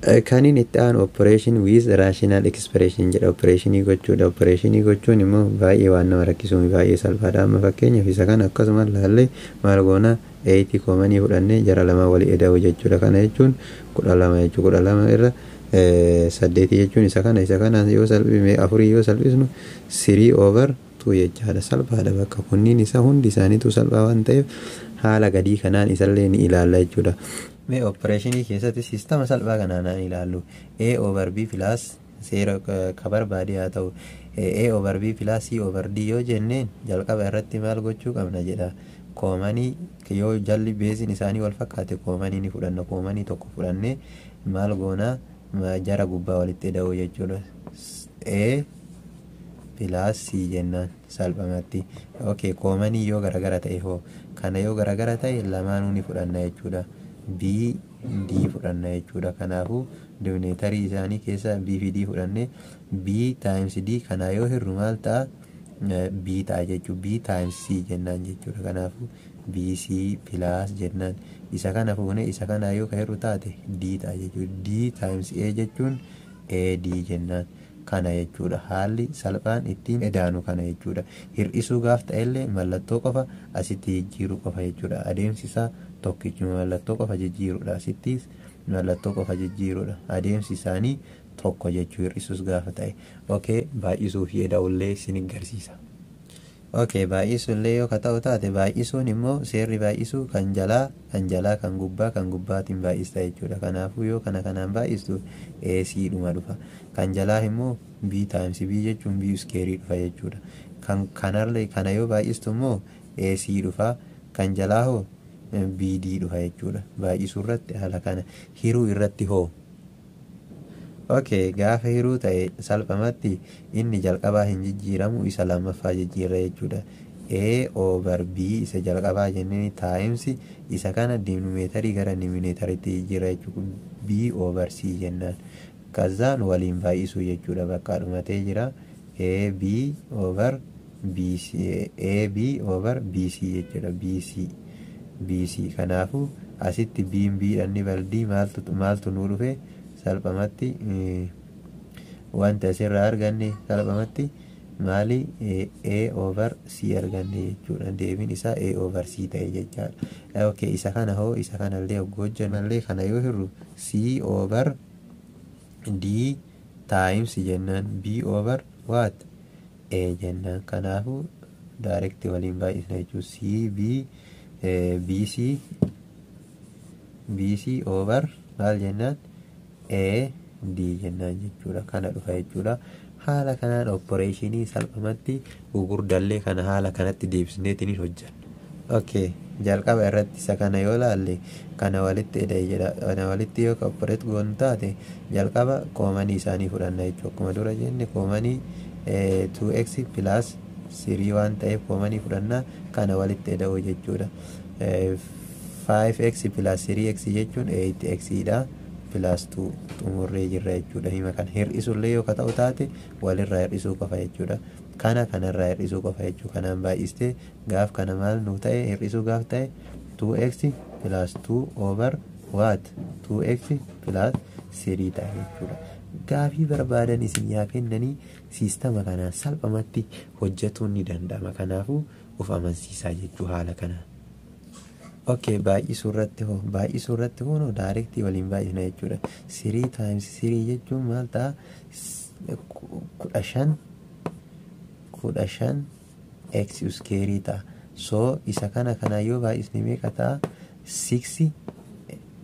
Kaniin itti aanu operation with rational expression jedha. Operationii gochuudha. Operationii gochuun immoo baay'ee waan nama rakkisuu, baay'ee salphaadha. Amma fakkeenyaaf isa kana akkasuma laallee maal goona? 8 commonii fudhannee jara lama walii eda'u jechuudha. Kana jechuun 12 jechuudha. 12 irra saddeetii jechuun isa kana yoo salphime, afurii yoo salphisnu, 3 over 2 jechaadha. Salphaadha bakka kunniin isa hundi isaaniitu salphaa waan ta'eef haala gadii kanaan isallee ni ilaalla jechuudha. Mee operationii keessatti systema salphaa kanaan haa ilaallu. A over B plus, seera ka barbaade haa ta'u, A over B plus C over D yoo jenneen, jalqaba irratti maal gochuu qabna jedha. Commonii yoo jalli baseiin isaanii wal fakkaate, commonii ni fudhanna. Commonii tokko fudhannee maal goonaa? Jara gubbaa walitti ida'uu jechuudha. A plus C jennaan salphumatti. Okay, commonii yoo garagara ta'e hoo? Kana yoo garagara ta'e lamaanuu ni fudhanna jechuudha. B D fudhanna jechuudha. Kanaafuu denominatorii isaanii keessa B fi D fudhanne, B times D kana yoo hirru maal ta'a? B ta'a jechuudha. B times C jennaan jechuudha. Kanaafuu BC plus jennaan. Isa kana fuune isa kana yoo ka hirru taate, D ta'a jechuudha. D times A jechuun AD jennaan. Kana jechuudha. Haalli salphaan ittiin edaanu kana jechuudha. Hir'isuu gaaf ta'ellee mallattoo qofa asitti jijjiiruu qofa jechuudha. Adeemsi isaa tokkichuma, mallattoo qofa jijjiiruudha. Asittis mallattoo qofa jijjiiruudha. Adeemsi isaanii tokko jechuu hir'isuus gaafa ta'e. Okay, baay'isuu fi eda'ullee isin agarsiisa. Okay, baay'isuullee yoo ka ta'u taate, baay'isuun immoo seerri baay'isuu kan jalaa kan gubbaa kan gubbaatiin baay'ista jechuudha. Kanaafuu yoo kana kanaan baay'istu, AC dhuma dhufa. Kan jalaa immoo B times B jechuun B square dhufa jechuudha. Kan kanarlee kana yoo baay'istu immoo AC dhufa. Kan jalaa hoo BD dhufa jechuudha. Baay'isuu irratti haala kana. Hiruu irratti hoo? Okay, gaafa hiruu ta'e salphumatti inni jalqabaa hin jijjiiramu, isa lammaffaa jijjiirra jechuudha. A over B isa jalqabaa jenneen times isa kana denominatorii gara numeratoriitti jijjiirra jechuudha. B over C jennaan. Kazaan waliin baay'isuu jechuudha, bakka dhumatee jira. A B over B C, A B over B C jechuudha. B C B C. Kanaafuu asitti B B dhaan ni baldii. Maaltu nuu dhufe? Salphumatti wanta asirraa arganne salphumatti maali? A over C arganne jechuudha. Deebiin isaa A over C ta'e jechaadha. Okay, isa kana hoo? Isa kanallee hoggoo hojjennallee, kana yoo hirru, C over D times jennaan B over what? A jennaan. Kanaafuu direct waliin baay'isna jechuudha. C B B C B C over maal jennaan? A D jennaan jechuudha. Kana dhufa jechuudha. Haala kanaan operationii salphumatti gugurdallee kana haala kanatti deebisneetiin hojjanna. Okay, jalqaba irratti isa kana yoo laalle, kana walitti eda'e jedha. Kana walitti yoo operate goonu taate, jalqaba commonii isaanii fudhanna jechuudha. Akkuma dura jenne, commonii 2x plus 3 waan ta'eef commonii fudhanna, kana walitti eda'u jechuudha. 5x plus 3x jechuun 8x dha, plus 2 xumurree jirra jechuudha. Hima kana hir'isullee yoo ka ta'u taate, walirraa hir'isuu qofa jechuudha. Kana kanarraa hir'isuu qofa jechuudha. Kanaan baay'istee gaaf kana maal nuu ta'e? Hir'isuu gaaf ta'e, 2x plus 2 over what? 2x plus 3 ta'a jechuudha. Gaafii barbaadan isin yaa kennanii, systema kanaan salphumatti hojjetuun ni danda'ama. Kanaafuu of amansiisaa jechuu haala kanaan. Okay, baay'isuu irratti hoo? Baay'isuu irratti kunoo directii waliin baay'isna jechuudha. 3 times 3 jechuun maal ta'a? 15, 15 x square ta'a. So isa kana kana yoo baay'isne meeqa ta'a? 6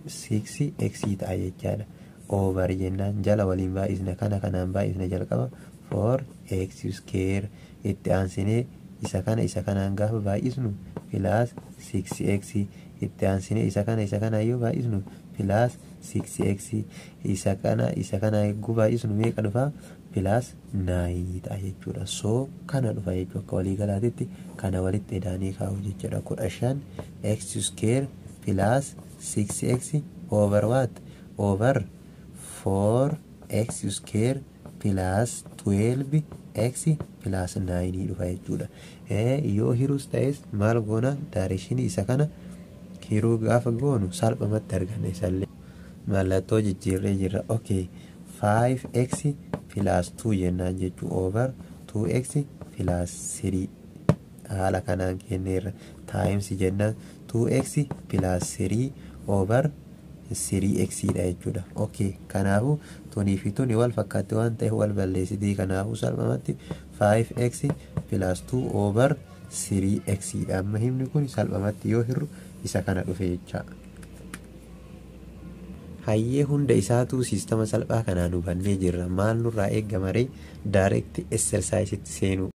6 x ta'a jechaadha. Over jennaan, jala waliin baay'isna, kana kanaan baay'isna. Jalqaba 4 x square, itti aansinee isa kana isa kanaan gaafa baay'isnu plus 6x, itti aansinee isa kana isa kana yoo baay'isnu plus 6x, isa kana isa kana yogguu baay'isnu meeqa dhufa? Plus 9 ta'a jechuudha. So kana dhufa jechuudha. Akka waliigalaatitti kana walitti edaanii kaa'u jechuudha. 15 x square plus 6x over what? Over 4x square plus 12x plus 9 dhufa jechuudha. Yoo hiruus ta'es maal goona? Directionii isa kana hiruu gaafa goonu salphumatti arganna isallee. Mallattoo jijjiirree jirra. Okay, 5x plus 2 jennaan jechuu, over 2x plus 3 haala kanaan kenneerra. Times jennaan 2x plus 3 over 3x dha jechuudha. Okay, kanaafuu tunii fi tuni wal fakkaatti waan ta'eef wal balleessitii. Kanaafuu salphumatti 5x plus 2 over 3x dha. Amma himni kun salphumatti yoo hirru isa kana dhufe jecha. Hayyee, hunda isaatuu siistama salphaa kanaan hubannee jirra. Maal nurraa eegama ree? Direct exercise itti seenuu.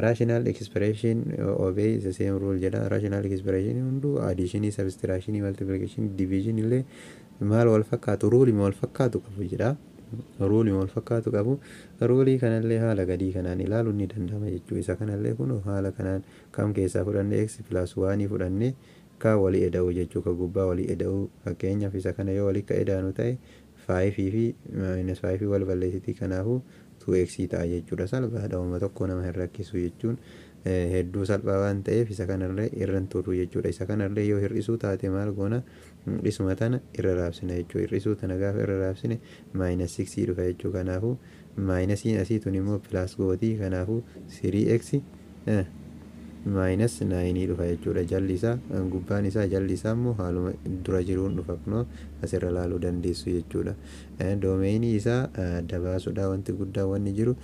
Rational expression obey the same rule jedha. Rational expression hunduu addition, subtraction, multiplication, division illee maal wal fakkaatu, ruleii wal fakkaatu qabu jedha. Ruleii wal fakkaatu qabu. Ruleii kanallee haala gadii kanaan ilaaluun ni danda'ama jechuu. Isa kanallee kun haala kanaan kam keessaa fudhanne? X plus 1 fudhanne, ka walii eda'uu jechuu, ka gubbaa walii eda'uu. Fakkeenyaaf, isa kana yoo walii ka edaanu ta'e, 5 fi minus 5 wal balleessitii, kanaafuu 2x ta'a jechuudha. Salphaadha, uuma tokko nama hin rakkisu jechuun hedduu salphaa waan ta'eef isa kanallee irra hin turru jechuudha. Isa kanallee yoo hir'isuu taate maal goona? Isuma tana irra raabsina jechuudha. Hir'isuu tana gaafa irra raabsine minus 6 dhufa jechuu. Kanaafuu minusiin asii tun immoo plus gootii, kanaafuu 3x minus 9 dhufa jechuudha. Jalli isaa, gubbaan isaa, jalli isaa immoo haaluma dura jiruun dhufa. Kunoo asirra laaluu dandeessu jechuudha. Domainii isaa adda baasuudha wanti guddaa wanni jiru.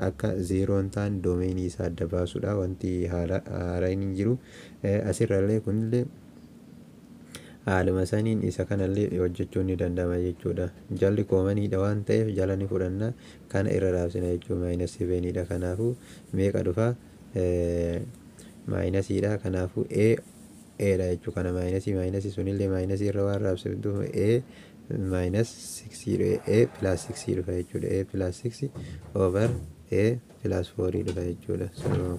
Akka zeroon ta'an domainii isaa adda baasuudha wanti haaraan hin jiru. Asirrallee kunillee haaluma saniin isa kanallee hojjechuun ni danda'ama jechuudha. Jalli commoniidha waan ta'eef jala ni fudhanna, kana irra raabsina jechuudha. Minus seveniidha, kanaafuu meeqa dhufa? Minusiidha, kanaafuu a a dha jechuu kana. Minusii minusii sunillee minusii irra waan raabsiftuuf a minus 6, a plus 6 dhufa jechuudha. A plus 6 over a plus 4 dhufa jechuudha.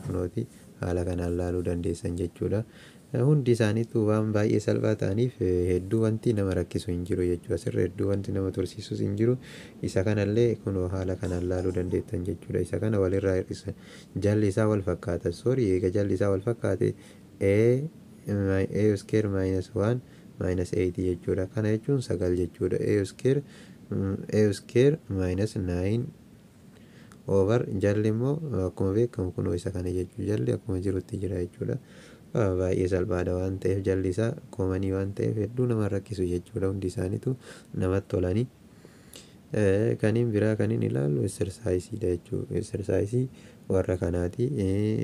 Kunooti haala kanaan laaluu dandeessan jechuudha. Hundi isaaniitu waan baay'ee salphaa ta'aniif hedduu wanti nama rakkisu hin jiru jechuudha. Asirra hedduu wanti nama tursiisus hin jiru. Isa kanallee kunoo haala kanaan laaluu dandeettan jechuudha. Isa kana walirraa hir'isan, jalli isaa wal fakkaata. Sorry, eega jalli isaa wal fakkaate, a square minus 1 minus 8 jechuudha. Kana jechuun 9 jechuudha. A square minus 9 over jalli immoo akkuma beekamu kunoo isa kana jechuudha. Jalli akkuma jirutti jira jechuudha. Baay'ee salphaadha waan ta'eef, jalli isaa commonii waan ta'eef hedduu nama rakkisu jechuudha. Hundi isaaniitu namatti tolanii. Kaniin biraa kaniin ilaallu exerciseiidha jechuudha. Exerciseii warra kanaati.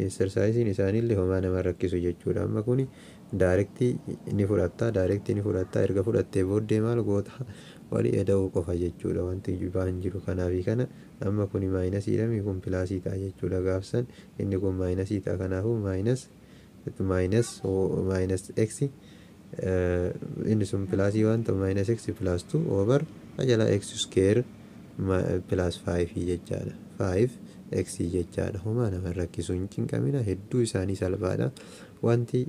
Exerciseiin isaaniillee homaa nama rakkisu jechuudha. Amma kuni directii ni fudhatta, directii ni fudhatta. Erga fudhattee booddee maal goota? Walii eda'uu qofa jechuudha. Wanti baan jiru kanaafi kana. Amma kuni minusiidha, kun plusii ta'a jechuudha. Gaafsan inni kun minusii ta'a, kanaafuu minus minus minus x, inni sun plusii waan ta'u minus x plus 2 over jala x square plus 5 jechaadha. 5 x jechaadha. Homaa nama rakkisu, hin cinqamina, hedduu isaanii salphaadha. Wanti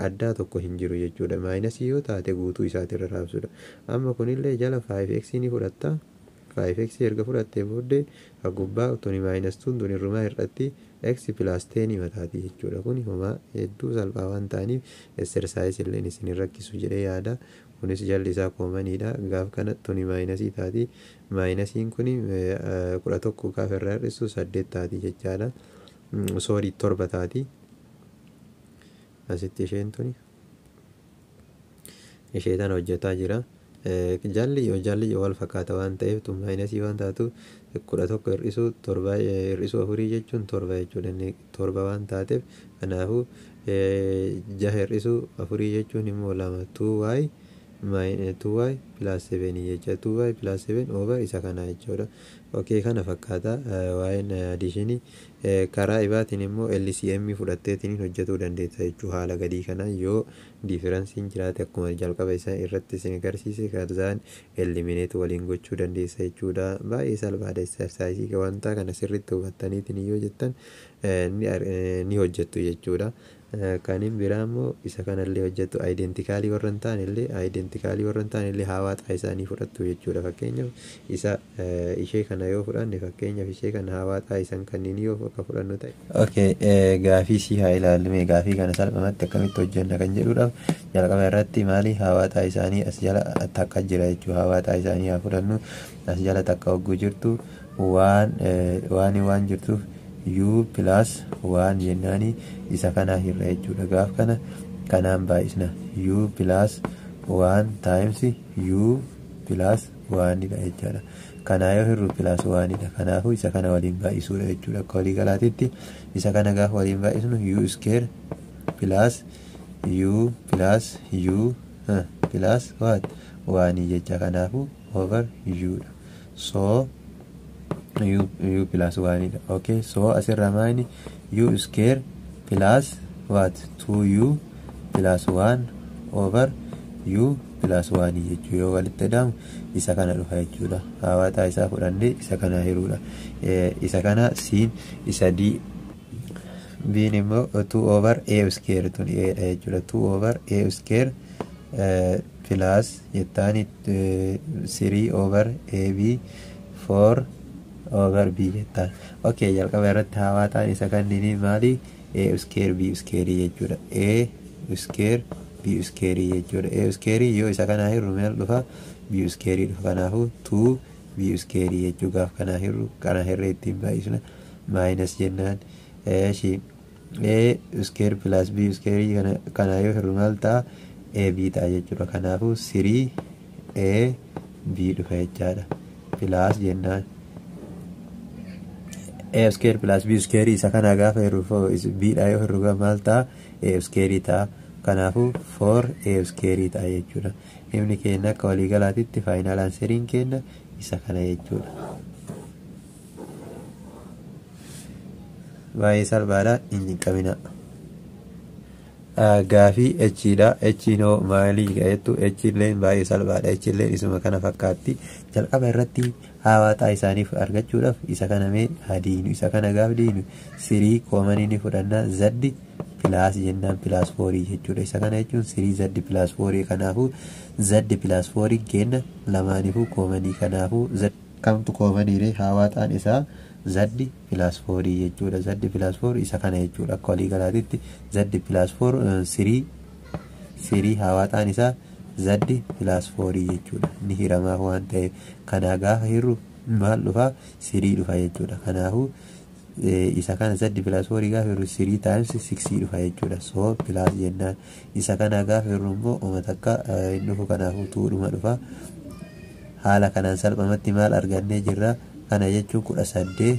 addaa tokko hin jiru jechuudha. Minusii yoo taate guutuu isaatirra raabsudha. Amma kunillee jala 5x ni fudhatta. 5x erga fudhattee booddee gubbaa tuni minus 2 tuni irrumaa hir'atti, x plus 10 mataati jechuudha. Kuni homaa hedduu salphaa waan ta'aniif exercise illee isin rakkisu jedhee yaada. Kunis jalli isaa commoniidha. Gaaf kana tuni minusii taati. Minusiin kuni 11 gaafa irraa hir'isu 8 taati jechaadha. Sorry, 7 taati. Asitti isheen tuni ishee tana hojjetaa jira. Jalli yoo jalli wal fakkaata waan ta'eef, tun minusii waan taatu, 11 hir'isuu 7 hir'isuu 4 jechuun 7 jechuudha. Inni 7 waan taateef, kanaafuu 6 hir'isuu 4 jechuun immoo 2, 2y 2y plus 7 jecha, 2y plus 7 over isa kana jechuudha. Okay, kana fakkaata waa'een additionii. Karaa ibaatiin immoo LCM fudhatteetiin hojjetuu dandeessa jechuu. Haala gadii kana yoo differenceiin jiraate, akkuma jalqaba isaa irratti isin agarsiise, kazaan eliminate waliin gochuu dandeessa jechuudha. Baay'ee salphaadha. Exerciseii wanta kana sirriitti hubattaniitiin yoo jettan ni hojjettu jechuudha. Kanin biraa immoo isa kanallee hojjettu, identicalii warra hin taane illee, identicalii warra hin taane illee haawaaxaa isaanii fudhattu jechuudha. Fakkeenyaaf isa ishee kana yoo fudhanne, fakkeenyaaf ishee kana haawaaxaa isan kanneen yoo akka fudhannu ta'e. Okay, gaafii si haa ilaallume. Gaafii kana salphumatti akkamitti hojjenna kan jedhuudhaaf, jalqaba irratti maali, haawaaxaa isaanii as jala takka jira jechuudha. Haawaaxaa isaanii haa fudhannu. As jala takka hogguu jirtu, waan waan waan jirtuuf u plus one jennaani isa kana hirra jechuudha. Gaaf kana kanaan baay'isna, u plus one times u plus oneidha jechaadha. Kanaa yoo hirru plus oneidha. Kanaafuu isa kana waliin baay'isuudha jechuudha. Akka walii galaatitti isa kana gaafa waliin baay'isnu, u square plus u plus u plus what, oneii jecha. Kanaafuu over u dha. So u, u plus oneidha. Okay, so asirra maani, u square plus what, 2u plus 1 over u plus 1 jechuu. Yoo walitti hidhamu isa kana dhufa jechuudha. Hawaataa isaa fudhannee isa kana hiruudha. Isa kana siin isa d biin immoo 2 over a square, tun a dha jechuudha. 2 over a square plus jettaani 3 over ab 4 over b jettaan. Okay, jalqaba irratti hawaataan isa kanneenii maali? A square b square jechuudha. A square b square jechuudha. A square yoo isa kanaa hirru maal dhufa? B square dhufa. Kanaafuu 2 b square jechuu. Gaaf kanaa hirru, kana hirree ittiin baay'isna, minus jennaan. Eeshi, a square plus b square kana yoo hirru maal ta'a? A b ta'a jechuudha. Kanaafuu 3 a b dhufa jechaadha. Plus jennaan, a square plus b square isa kana gaafa hirru, b dha yoo hirru maal ta'a? A square ta'a. Kanaafuu 4 a square ta'a jechuudha. Himni keenya akka waliigalaatitti final answeriin keenya isa kana jechuudha. Baay'ee salphaadha, hin cinqamina. Gaafii echiidha. Echiin hoo maalii jettu? Echiilleen baay'ee salphaadha. Echiilleen isuma kana fakkaatti. Jalqaba irratti hawaaxaa isaaniif argachuudhaaf isa kana mee haa diinu. Isa kana gaaf diinu, three commonii ni fudhanna, z plus jennaan, plus fourii jechuudha. Isa kana jechuun three z plus fourii. Kanaafuu z plus fourii kenna lamaaniifuu commonii. Kanaafuu kamtu commoniire? Hawaaxaan isaa z plus fourii jechuudha. Z plus four isa kana jechuudha. Akka walii galaatitti z plus four, three, three hawaaxaan isaa z plus fourii jechuudha. Ni hiramaaf waan ta'eef, kanaa gaafa hirru maal dhufa? Three dhufa jechuudha. Kanaafuu isa kana z plus fourii gaafa hirru, three times sixii dhufa jechuudha. So plus jennaan, isa kana gaafa hirru immoo uma takka hin dhufu, kanaafuu twodhuma dhufa. Haala kanaan salphumatti maal argannee jirra? Kana jechuun 18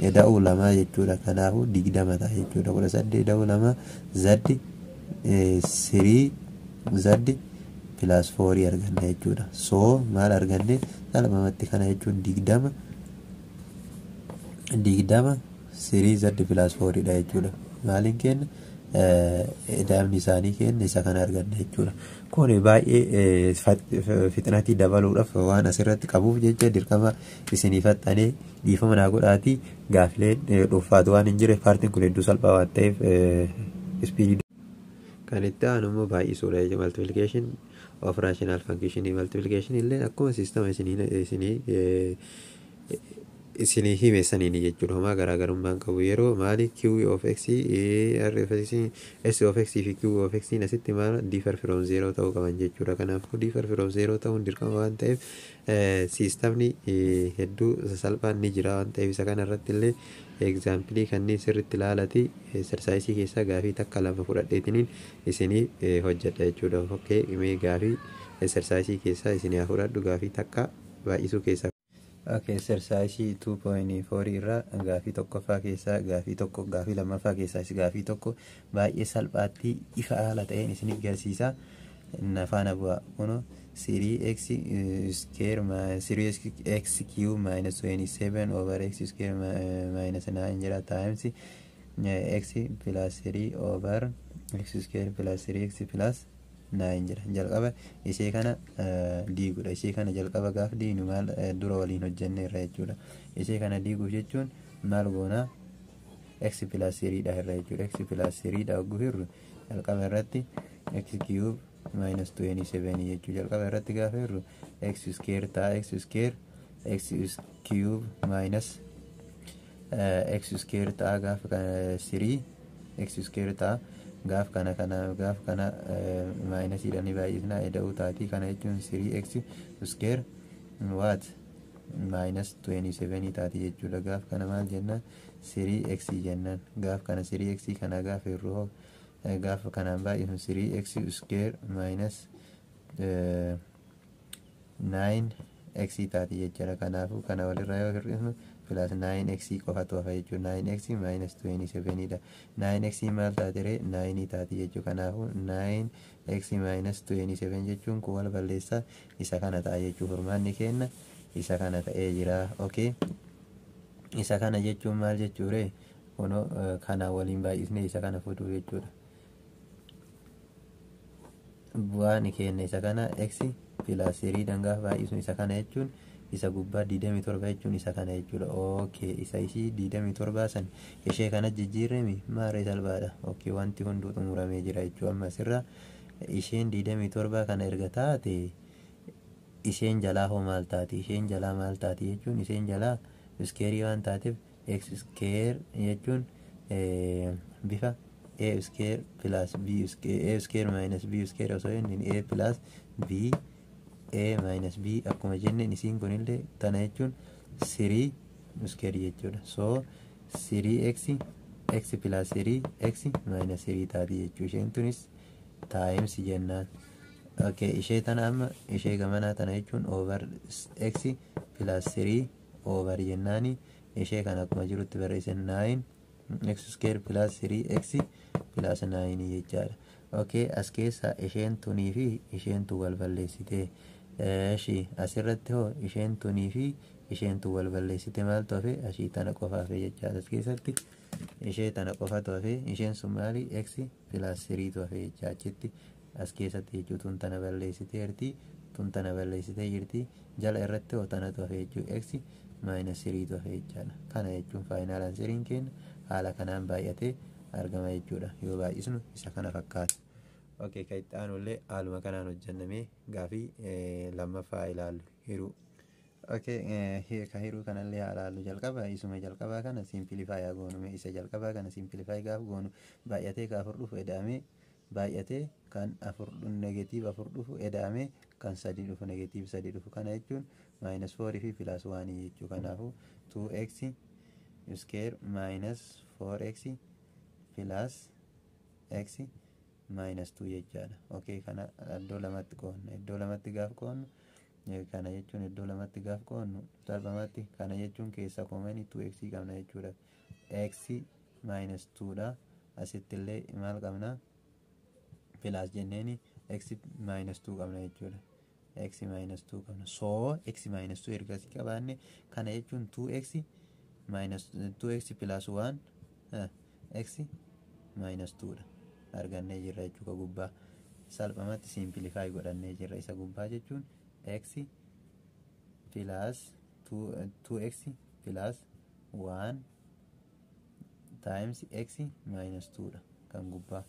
ida'uu lama jechuudha. Kanaafuu 20 ta'a jechuudha. 18 ida'uu lama z three z plus fourii arganna jechuudha. So maal arganne salphumatti? Kana jechuun 20, 20 three z plus fouriidha jechuudha. Maaliin kenna? Ida'amni isaanii kenna isa kana arganna jechuudha. Kun baay'ee fixnatii dabaluudhaaf waan asirratti qabuuf jecha dirqama isinii faxxanee, dhiifama naa godhaatii, gaafileen dhuunfaatu waan hin jirre, partiin kun hedduu salphaa waan ta'eef speedii. Kan itti aanu immoo baay'isuudha jechuudha. Multiplication of rational function. Multiplication illee akkuma systema isinii hime saniini jechuudha. Homaa garaagarummaan qabu. Yeroo maali, q of x, r of x, s of x fi q of x asitti maal, differ from zero ta'uu qaban jechuudha. Kanaafuu differ from zero ta'uun dirqama waan ta'eef, systemni hedduu salphaan ni jira waan ta'eef, isa kana irratti illee exampleii kanneen sirriitti ilaalati exerciseii keessaa gaafii takka lama fudhadheetiniin isinii hojjedha jechuudha. Okay, mee gaafii exerciseii keessaa isinii haa fudhadhu, gaafii takka baay'isuu keessaa. Okay, exercise 2.4 irraa gaafii tokkoffaa keessaa gaafii tokko, gaafii lammaffaa keessaas gaafii tokko baay'ee salphaatti ifa haala ta'een isiniif garsiisa. Na faana bu'a. Kuno 3x square 3x cube minus 27 over x square minus 9 jedha, times x plus 3 over x square plus 3x plus 9 jedha. Jalqaba ishee kana diiguudha. Ishee kana jalqaba gaaf diignu maal, dura waliin hojjenne irra jechuudha. Ishee kana diiguuf jechuun maal goonaa? X plus 3 dha irra jechuudha. X plus 3 dha hogguu hirru jalqaba irratti x cube minus 27 jechuu. Jalqaba irratti gaafa hirru x square ta'a, x square x cube minus x square ta'a. Gaafa kana 3 x square ta'a. Gaaf kana kana gaaf kana minusiidhaan ni baay'isna, eda'uu taati. Kana jechuun 3x square what minus 27 taati jechuudha. Gaaf kana maal jenna? 3x jennaan. Gaaf kana 3x kana gaaf hirru, gaaf kanaan baay'isnu 3x square minus 9x taati jechuudha. Kanaafuu kana walirraa yoo hir'isnu plus 9x qofatu hafa jechuudha. 9x minus 27 dha. 9x maal taate ree? 9 taati jechuudha. Kanaafuu 9x minus 27 jechuun kun wal balleessaa, isa kana ta'a jechuudha. Furmaanni kenna isa kana ta'ee jira. Okay, isa kana jechuun maal jechuure? Kunoo kana waliin baay'isnee isa kana fuduu jechuudha. Bu'aan kenna isa kana x plus 3 dhangaaf baay'isnu isa kana jechuun isa gubbaa 27 jechuun isa kana jechuudha. Okay, isa ishii 27 san ishee kana jijjiirremi maarree salphaadha. Okay, wanti hunduu xumuramee jira jechuudha. Amma asirra isheen 27 kana erga taate, isheen jalaa hoo maal taati? Isheen jalaa maal taati jechuun, isheen jalaa squareii waan taateef x square jechuun bifa a square plus b square, a square minus b square osoo inni a plus b a minus b akkuma jenneen, isiin kunillee tana jechuun 3 square jechuudha. So 3x x plus 3 x minus 3 taati jechuu. Isheen tunis times jennaan. Okay, ishee tana amma ishee gamanaa tana jechuun over x plus 3 over jennaani, ishee kana akkuma jirutti barreessan 9 x square plus 3x plus 9 jechaadha. Okay, as keessa isheen tunii fi isheen tun wal balleessite. Eshi asirratti hoo isheen tunii fi isheen tun wal balleessite, maaltu hafe? Ashii tana qofa hafe jechaadha. As keessatti ishee tana qofatu hafe. Isheen sun maali? X plus 3 tu hafe jecha achitti as keessatti jechuu. Tun tana balleessiteerti, tun tana balleessitee jirti. Jala irratti hoo tanatu hafe jechuu, x minus 3 tu hafe jechaadha. Kana jechuun final answeriin keenya haala kanaan baay'atee argama jechuudha. Yoo baay'isnu isa kana fakkaata. Okay, kan itti aanullee haaluma kanaan hojjannamee gaafii lammaffaa ilaallu, hiruu. Okay, ka hiruu kanallee haa ilaallu. Jalqaba isuma jalqabaa kana simplify haa goonu. Isa jalqabaa kana simplify gaaf goonu, baay'atee ka afur dhufu eda'amee baay'atee kan afur negative afur dhufu eda'amee kan sadi dhufu negative sadi dhufu. Kana jechuun minus 4 fi plus 1 jechuu. Kanaafuu 2x square minus 4x plus x minus 2 jechaadha. Okay, kana iddoo lamatti qoodna. Iddoo lamatti gaaf qoodnu, kana jechuun iddoo lamatti gaaf qoodnu salphumatti kana jechuun keessa common 2x qabna jechuudha. X minus 2 dha. Asitti illee maal qabna? Plus jenneeni x minus 2 qabna jechuudha. X minus 2 qabna. So x minus 2 erga asii qabaanne, kana jechuun 2x minus 2x plus 1 x minus 2 dha. Argannee jirra jechuudha gubbaa. Salphumatti simplify godhannee jirra. Isa gubbaa jechuun x plus 2x plus 1 times x minus 2 dha kan gubbaa.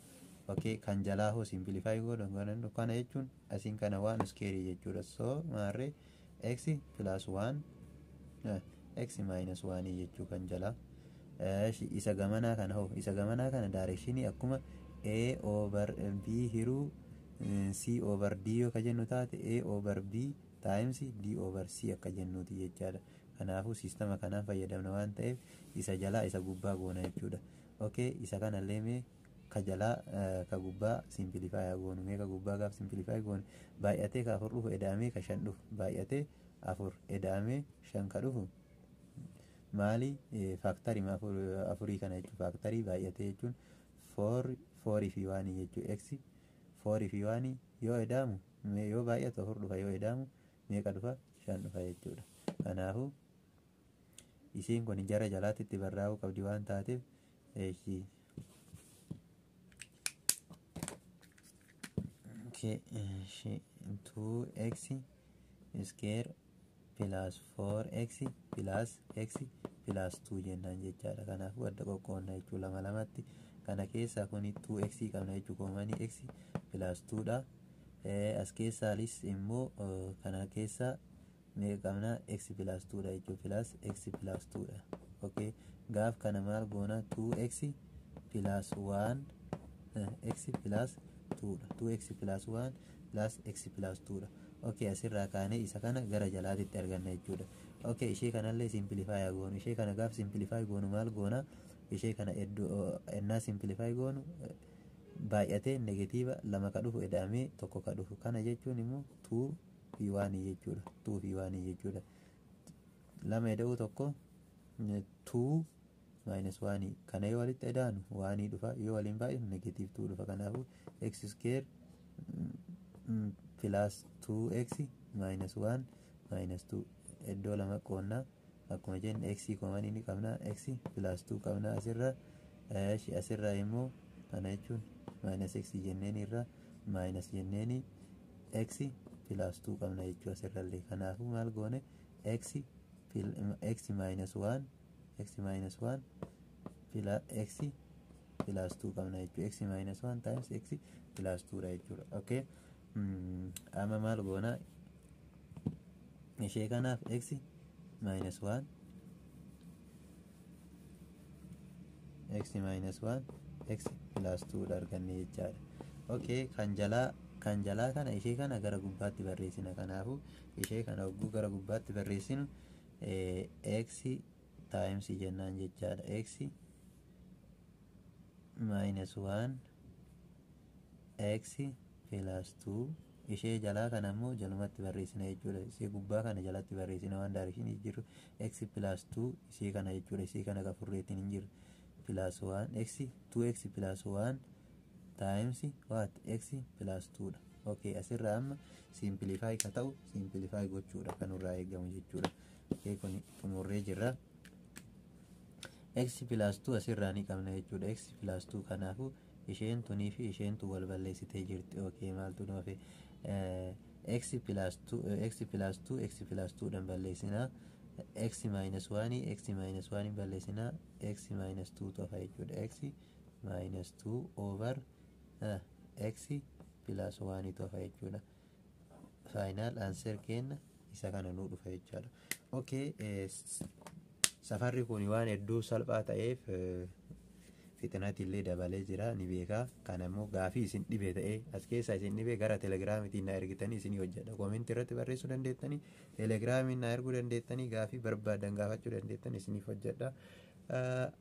Okay, kan jalaa hoo simplify godhan, kana jechuun asiin kana waan square jechuudha. So maarree x plus 1 x minus 1 jechuu kan jalaa. Isa gamanaa kana hoo, isa gamanaa kana directionii akkuma a over b hiruu c over d yoo ka jennu taate, a over b times d over c akka jennuuti jechaadha. Kanaafuu systema kanaan fayyadamna waan ta'eef isa jalaa isa gubbaa goona jechuudha. Okay, isa kanallee mee ka jalaa ka gubbaa simplify goonu. Mee ka gubbaa gaaf simplify goonu, baay'atee ka afur dhufu eda'amee ka shan dhufu, baay'atee afur eda'amee shan ka dhufu maali? Factorii afurii kana jechuudha. Factorii baay'atee jechuun fourii fi oneii jechuudha. X fourii fi oneii yoo eda'amu, yoo baay'atu afur dhufa, yoo eda'amu meeqa dhufa? Shan dhufa jechuudha. Kanaafuu isiin kun jara jalaatti itti barraa'uu qabdi waan taateef Okay, 2x square plus 4x plus x plus 2 jennaan jechaadha. Kanaafuu adda qoqqoonna jechuu lama lamatti. Kana keessaa kuni 2x qabna jechuu, common x plus 2 dha. As keessaalis immoo kana keessaa meeqa qabna? X plus 2 dha jechuu, plus x plus 2 dha. Okay, gaaf kana maal goona? 2x plus 1 x plus 2 dha. 2x plus 1 plus x plus 2 dha. Okay, asirraa kaanee isa kana gara jalaatitti arganna jechuudha. Okay, ishee kanallee simplify goonu. Ishee kana gaaf simplify goonu maal goona? Ishee kana iddoo ennaa simplify goonu baay'atee negative lama ka dhufu eda'amee tokko ka dhufu. Kana jechuun immoo 2 fi 1 jechuudha. 2 fi 1 jechuudha. Lama eda'uu tokko 2 minus 1. Kana yoo walitti edaanu 1 dhufa, yoo waliin baay'inu negative 2 dhufa. Kanaafuu x square plus 2x minus 1 minus 2. Iddoo lama qoonnaa, akkuma jenne x common ni qabna, x plus 2 qabna asirra. Asirra immoo kana jechuun minus x jenneen irra minus jenneeni x plus 2 qabna jechuu asirrallee. Kanaafuu maal goone? X x minus 1 x minus 1 plus x plus 2 qabna jechuu. X minus 1 times x plus 2 dha jechuudha. Okay, amma maal goona? Ishee kanaaf x minus 1 x minus 1 x plus 2 dha arganne jechaadha. Okay, kan jalaa kana ishee kana gara gubbaatti barreessina. Kanaafuu ishee kana hogguu gara gubbaatti barreessinu x times jennaan jechaadha. X minus 1 x plus 2. Ishee jalaa kana immoo jalumatti barreessina jechuudha. Ishee gubbaa kana jalatti barreessina waan direction jiru. X plus 2 ishee kana jechuudha. Ishee kana ka furreetiin hin jiru. Plus 1 x 2x plus 1 times what? X plus 2 dha. Okay, asirraa amma simplify ka ta'u simplify gochuudha kan nurraa eegamu jechuudha. Okay, kun xumurree jirra. X plus 2 asirraa ni qabna jechuudha. X plus 2, kanaafuu isheen tunii fi isheen tun wal balleessitee jirti. Okay, maaltu nu hafe? X plus 2 x plus 2 x plus 2 dhan balleessinaa. X minus 1 x minus 1 balleessinaa, x minus 2 tu hafa jechuudha. X minus 2 over x plus 1 tu hafa jechuudha. Final answer kenna isa kana nuu dhufa jechaadha. Okay, safarri kun waan hedduu salphaa ta'eef fixinatti illee dabalee jira ni beekaa. Kana immoo gaafii isin dhibe ta'ee as keessaa isin dhibe gara Telegiraamitiin na ergitanii isinii hojjedha. Comment irratti barreessuu dandeettanii, Telegiraamiin na erguu dandeettanii, gaafii barbaadan gaafachuu dandeettanii, isiniif hojjedha.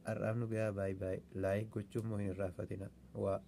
Har'aaf nu gahaa. Baay'ee baay'ee like gochuu immoo hin irraanfatina waa.